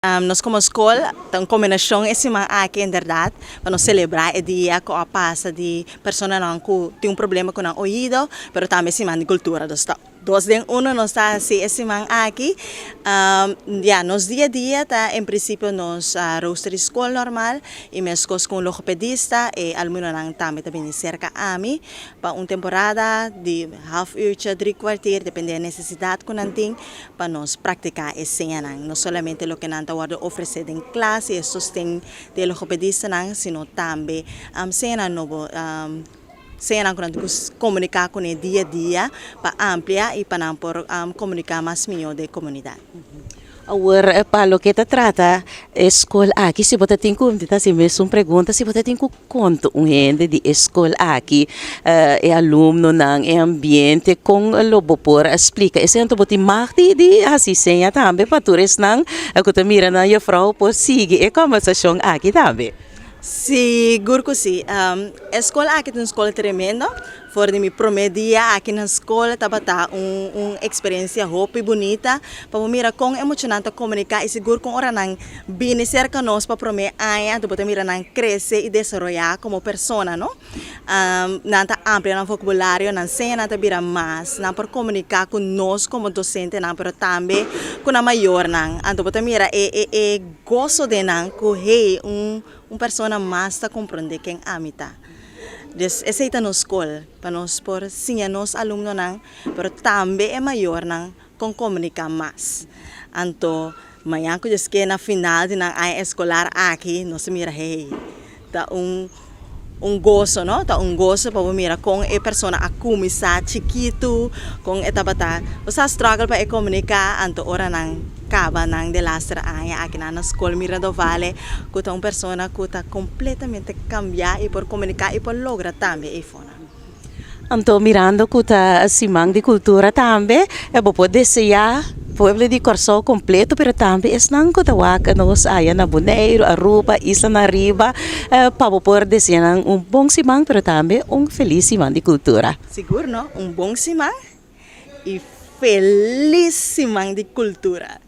Nos komo skol ta un kombinashon e siman aki inderdat pa nos selebrá e dia ku a pasa di personanan ku tin un problema ku nan oido, pero tambe siman di kultura. Dus ta dos den uno nos ta hasi e siman aki. Ya, nos dia a dia ta en prinsipio nos rooster di skol normal i meskos ku un logopedista e alumnonan tambe ta bini serka ami pa un temporada di half uurtje, drie kwartier, depende e nesesidat ku nan tin. pa nos praktiká e señanan, no solamente loke nan ta wòrdu ofresé den klas i e sosten di e logopedistanan, sino tambe señanan nobo, señanan ku nan tin ku komuniká kuné dia dia pa amplia i pa nan por komuniká mas mihó den komunidat. Awor pa loke ta trata e skol aki, si bo ta tin ku, mi ta hasi mesun pregunta, si bo ta tin ku Konta un hende di e skol aki, e alumnonan, e ambiente, kon lo bo por a splika esei? Anto bo tin mag di di hasi seña tambe pa tur esnan ku ta mira nan jufrou por sigui e kòmbersashon aki tambe. Sigur ku si. E skol aki ta un skol tremendo. For di mi promé dia aki na skol tabata un un eksperensia hopi bunita pa bo mira kon e muchanan ta komuniká i sigur kon ora nan bini serka nos pa promé aña anto bo ta mira nan krese i desaroyá komo persona no. Nan ta amplia nan vokabulario, nan señanan ta bira mas, nan por komuniká ku nos komo dosentenan pero tambe ku nan mayornan anto bo ta mira e e e goso den nan ku hey un un persona mas ta komprondé ken ami ta. Dus esei ta nos skol, pa nos por siña nos alumnonan, pero tambe e mayornan kon komuniká mas. Anto mañan ku Dios ke na final di nan aña eskolar aki nos ta mira hey, ta un un goso no, ta un goso pa bo mira kon e persona a kuminsá chikitu, kon e tabata, bo sa struggle pa e komuniká, anto ora nan kaba nan delaster aña aki nan na skol mira Dovale ku ta un persona ku ta kompletamente kambiá i por komuniká i por logra tambe eifonan. Anto mirando ku ta siman di kultura tambe bo por deseá pueblo di Kòrsou kompleto pero tambe esnan ku ta wak nos aya na Boneiru, Aruba, islanan ariba pa bo por deseá nan un bon siman pero tambe un felis siman di kultura. Sigur no, un bon siman i felis siman di kultura.